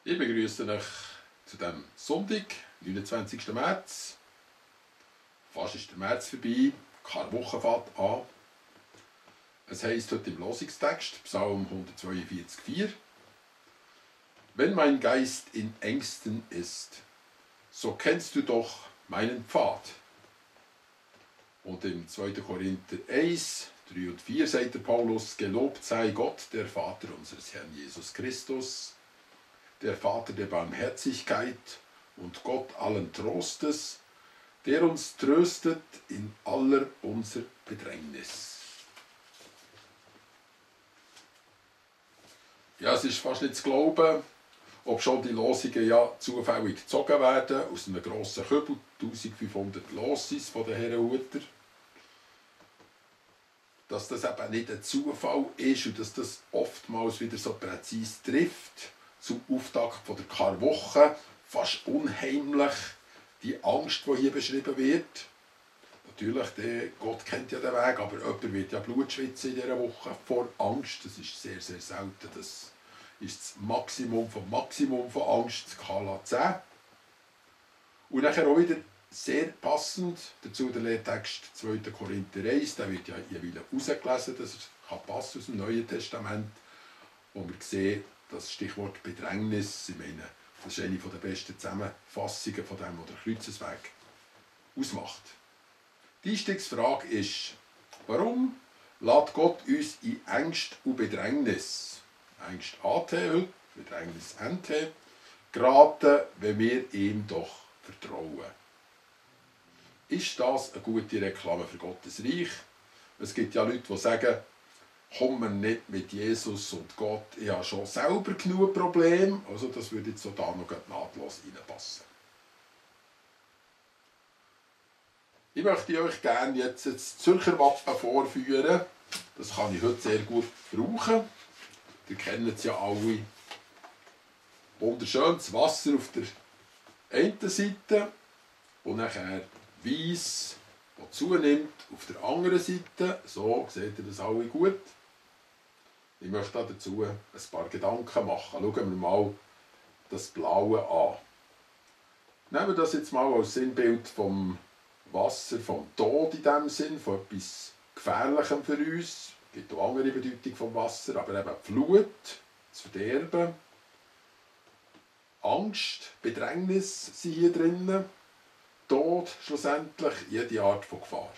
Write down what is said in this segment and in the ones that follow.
Ich begrüße euch zu diesem Sonntag, 29. März. Fast ist der März vorbei, die Karwoche fängt an. Es heisst heute im Losungstext, Psalm 142,4: Wenn mein Geist in Ängsten ist, so kennst du doch meinen Pfad. Und im 2. Korinther 1, 3 und 4 sagt der Paulus: Gelobt sei Gott, der Vater unseres Herrn Jesus Christus, der Vater der Barmherzigkeit und Gott allen Trostes, der uns tröstet in aller unserer Bedrängnis. Ja, es ist fast nicht zu glauben, ob schon die Losungen ja zufällig gezogen werden aus einem grossen Kübel, 1500 Losses von den Herrenhuter, dass das eben nicht ein Zufall ist und dass das oftmals wieder so präzise trifft. Zum Auftakt von der Karwoche, fast unheimlich, die Angst, die hier beschrieben wird. Natürlich, Gott kennt ja den Weg, aber jemand wird ja Blut schwitzen in dieser Woche vor Angst. Das ist sehr, sehr selten. Das ist das Maximum von Angst, das Skala 10. Und nachher auch wieder sehr passend dazu der Lehrtext 2. Korinther 1, der wird ja jeweils rausgelesen, das kann passen aus dem Neuen Testament, wo wir sehen, das Stichwort Bedrängnis, ich meine, das ist eine der besten Zusammenfassungen von dem, was der Kreuzesweg ausmacht. Die Einstiegsfrage ist: Warum lässt Gott uns in Angst und Bedrängnis, Angst AT heute, Bedrängnis NT, geraten, wenn wir ihm doch vertrauen? Ist das eine gute Reklame für Gottes Reich? Es gibt ja Leute, die sagen: Komm mir nicht mit Jesus und Gott, ich habe schon selber genug Probleme. Also das würde jetzt so da noch nahtlos reinpassen. Ich möchte euch gerne jetzt das Zürcher Wappen vorführen. Das kann ich heute sehr gut brauchen. Ihr kennt es ja alle. Wunderschönes Wasser auf der einen Seite und nachher Weiss, das zunimmt auf der anderen Seite. So seht ihr das alle gut. Ich möchte dazu ein paar Gedanken machen. Schauen wir mal das Blaue an. Nehmen wir das jetzt mal als Sinnbild vom Wasser, vom Tod in dem Sinn, von etwas Gefährlichem für uns. Es gibt auch andere Bedeutung vom Wasser, aber eben die Flut, das Verderben, Angst, Bedrängnis sind hier drinnen, Tod, schlussendlich jede Art von Gefahr.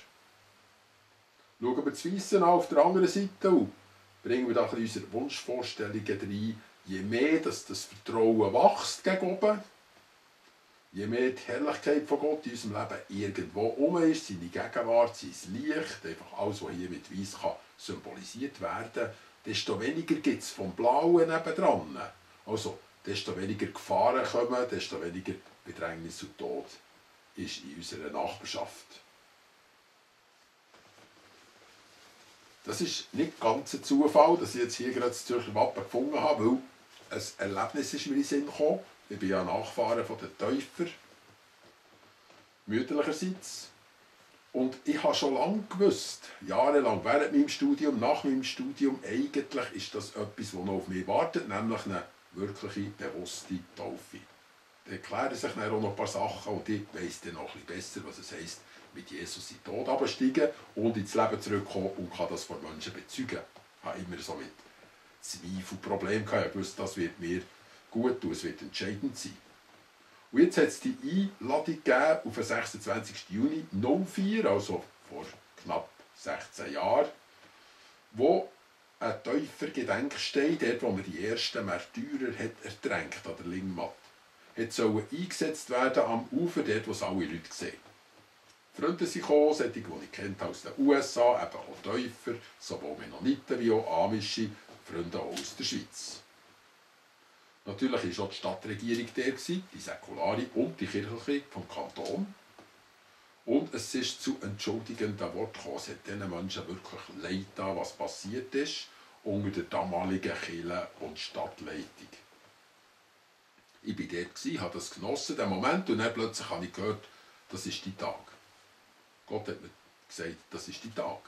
Schauen wir das Weisse an auf der anderen Seite und bringen wir da unsere Wunschvorstellungen rein. Je mehr dass das Vertrauen wächst gegen oben, je mehr die Herrlichkeit von Gott in unserem Leben irgendwo ist, seine Gegenwart, sein Licht, einfach alles, was hier mit Weiss symbolisiert werden kann, desto weniger gibt es vom Blauen nebendran. Also, desto weniger Gefahren kommen, desto weniger Bedrängnis und Tod ist in unserer Nachbarschaft. Das ist nicht ganz ein Zufall, dass ich jetzt hier gerade das Zürcher Wappen gefunden habe, weil ein Erlebnis ist mir in den Sinn gekommen. Ich bin ja Nachfahre von den Täufer, mütterlicherseits. Und ich habe schon lange gewusst, jahrelang, während meinem Studium, nach meinem Studium, eigentlich ist das etwas, das noch auf mich wartet, nämlich eine wirkliche, bewusste Taufe. Da erklären sich dann auch noch ein paar Sachen und ich weiss dann noch ein bisschen besser, was es heisst, mit Jesus in den Tod absteigen und ins Leben zurückkommen und kann das vor Menschen bezeugen. Ich habe immer so mit Zweifel Probleme gehabt. Ich wusste, das wird mir gut tun, es wird entscheidend sein. Und jetzt hat es die Einladung gegeben auf den 26. Juni 2004, also vor knapp 16 Jahren, wo ein Täufergedenkstein, dort wo man die ersten Märtyrer hat ertränkt an der Lingmatt, sollte eingesetzt werden am Ufer, dort wo es alle Leute sehen. Freunde sind gekommen, solche, die ich kennt aus den USA, eben auch Täufer, sowohl Mennoniten wie auch amische Freunde aus der Schweiz. Natürlich war auch die Stadtregierung der, die säkulare und die kirchliche vom Kanton. Und es ist zu entschuldigenden Worten gekommen. Es hat diesen Menschen wirklich leid getan, was passiert ist, unter der damaligen Kirche- und Stadtleitung. Ich war dort, habe das genossen, den Moment, und dann plötzlich habe ich gehört, das ist dein Tag. Gott hat mir gesagt, das ist dein Tag.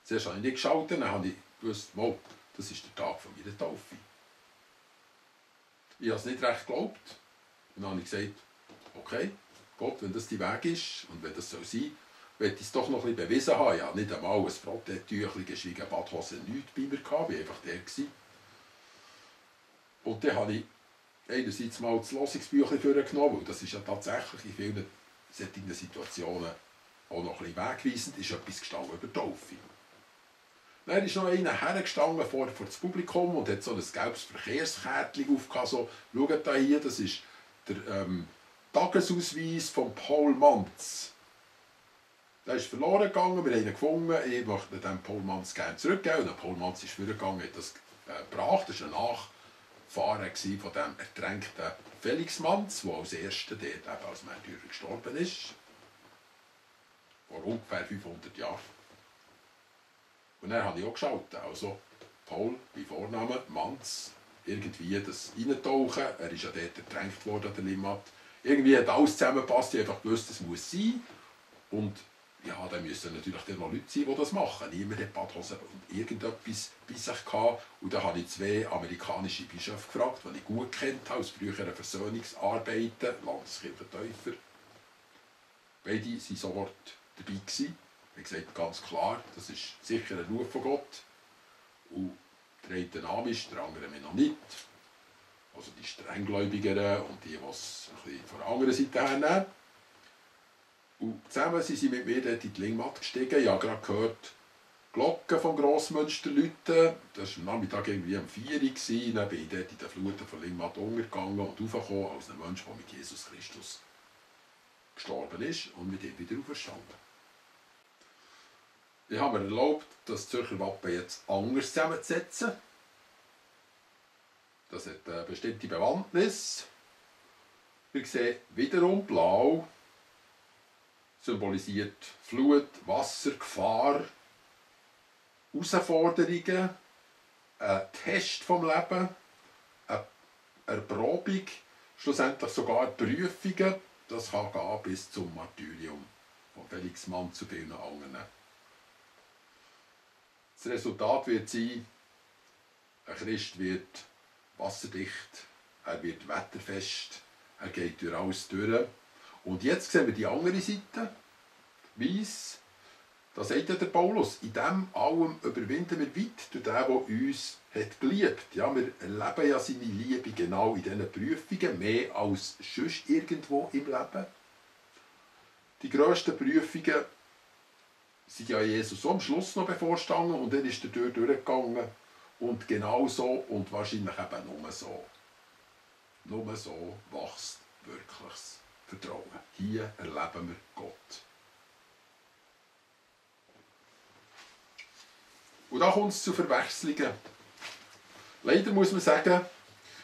Zuerst habe ich nicht geschaut, dann habe ich gewusst, das ist der Tag von meiner Taufe. Ich habe es nicht recht geglaubt. Und dann habe ich gesagt, okay, Gott, wenn das dein Weg ist und wenn das so sein soll, möchte ich es doch noch ein bisschen bewiesen haben. Ich habe nicht einmal ein Frotteetüchchen, geschwiegen Badhose, nichts bei mir gehabt, ich war einfach der gewesen. Und dann habe ich einerseits mal das Losungsbüchlein vorgenommen, weil das ist ja tatsächlich in vielen solchen Situationen auch noch ein bisschen wegweisend, ist etwas gestanden über die Taufe. Dann ist noch einer hergestanden vor das Publikum und hat so ein gelbes Verkehrskärtchen aufgehabt, so, schaut da hier, das ist der Tagesausweis von Paul Manz. Der ist verloren gegangen, wir haben ihn gefunden, ich möchte dem Paul Manz gerne zurückgeben. Und Paul Manz ist vorgegangen, hat das gebracht, das war ein Nachfahre von dem ertränkten Felix Manz, der als erster dort eben als Märtyrer gestorben ist. Vor ungefähr 500 Jahren. Und dann habe ich auch geschaut, also Paul bei Vornamen, Manz, irgendwie das Reintauchen, er ist ja dort ertränkt worden an der Limmat. Irgendwie hat alles zusammengepasst, ich habe einfach gewusst, das muss sein. Und ja, da müssen natürlich dann noch Leute sein, die das machen. Niemand hat Badhosen und irgendetwas bei sich gehabt. Und da habe ich 2 amerikanische Bischöfe gefragt, die ich gut kennt habe, aus früheren Versöhnungsarbeiten, Landeskirchentäufer. Beide waren sofort dabei gewesen. Ich habe gesagt, ganz klar, das ist sicher ein Ruf von Gott. Und der eine Name ist, der andere noch nicht. Also die Strenggläubigeren und die, die es ein bisschen von der anderen Seite her nehmen. Und zusammen sind sie mit mir dort in die Lingmatt gestiegen. Ich habe gerade gehört, Glocken vom Grossmünster läuten. Das war am Nachmittag irgendwie um 4 Uhr. Dann bin ich dort in den Fluten von Lingmatt untergegangen und raufgekommen als ein Mensch, der mit Jesus Christus gestorben ist und mit ihm wieder auferstanden. Ich habe mir erlaubt, das Zürcher Wappen jetzt anders zusammenzusetzen. Das hat eine bestimmte Bewandtnis. Wir sehen wiederum blau, symbolisiert Flut, Wasser, Gefahr, Herausforderungen, ein Test vom Leben, eine Erprobung, schlussendlich sogar Prüfungen. Das kann gehen bis zum Martyrium von Felix Manz zu vielen anderen. Das Resultat wird sein, ein Christ wird wasserdicht, er wird wetterfest, er geht durch alles durch. Und jetzt sehen wir die andere Seite, weiss, da sagt ja der Paulus, in dem allem überwinden wir weit durch den, der uns hat geliebt. Ja, wir erleben ja seine Liebe genau in diesen Prüfungen, mehr als sonst irgendwo im Leben. Die grössten Prüfungen sind ja Jesus so am Schluss noch bevorstanden und dann ist er durchgegangen. Und genau so und wahrscheinlich eben nur so. Nur so wächst wirkliches Vertrauen. Hier erleben wir Gott. Und da kommt es zu Verwechslungen. Leider muss man sagen,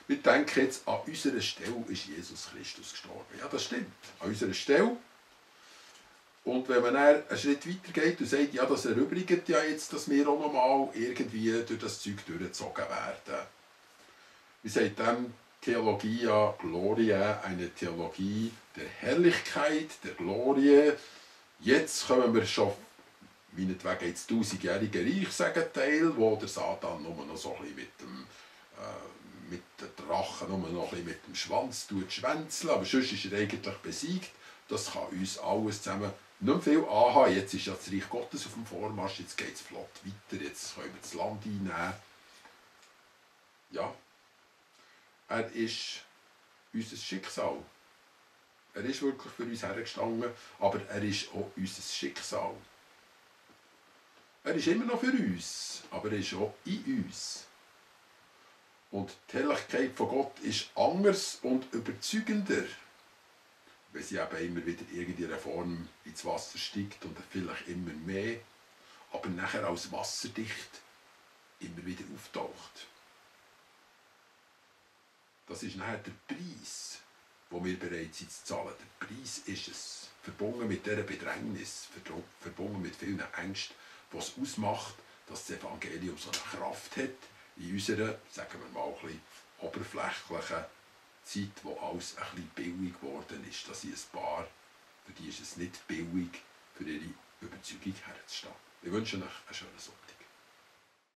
wir denken jetzt, an unserer Stelle ist Jesus Christus gestorben. Ja, das stimmt. An unserer Stelle. Und wenn man dann einen Schritt weiter geht und sagt, ja, das erübrigt ja jetzt, dass wir auch nochmal irgendwie durch das Zeug durchgezogen werden. Wie sagt dann Theologia Gloria, eine Theologie der Herrlichkeit, der Glorie. Jetzt kommen wir schon, meinetwegen ins 1000-jährige Reich, sagen Teil, wo der Satan nur noch so ein bisschen mit den Drachen nur noch ein bisschen mit dem Schwanz schwänzeln, aber sonst ist er eigentlich besiegt. Das kann uns alles zusammen nicht mehr viel anhaben. Jetzt ist ja das Reich Gottes auf dem Vormarsch, jetzt geht es flott weiter, jetzt können wir das Land einnehmen. Ja, er ist unser Schicksal. Er ist wirklich für uns hergestanden, aber er ist auch unser Schicksal. Er ist immer noch für uns, aber er ist auch in uns. Und die Herrlichkeit von Gott ist anders und überzeugender, wenn sie eben immer wieder irgendeine Form ins Wasser steigt und vielleicht immer mehr, aber nachher als wasserdicht immer wieder auftaucht. Das ist nachher der Preis, den wir bereit sind zu zahlen. Der Preis ist es, verbunden mit dieser Bedrängnis, verbunden mit vielen Ängsten, was ausmacht, dass das Evangelium so eine Kraft hat in unserer, sagen wir mal, ein bisschen oberflächlichen Zeit, wo alles ein bisschen billig geworden ist. Da sind ein paar, für die ist es nicht billig, für ihre Überzeugung herzustehen. Ich wünsche euch einen schönen Sonntag.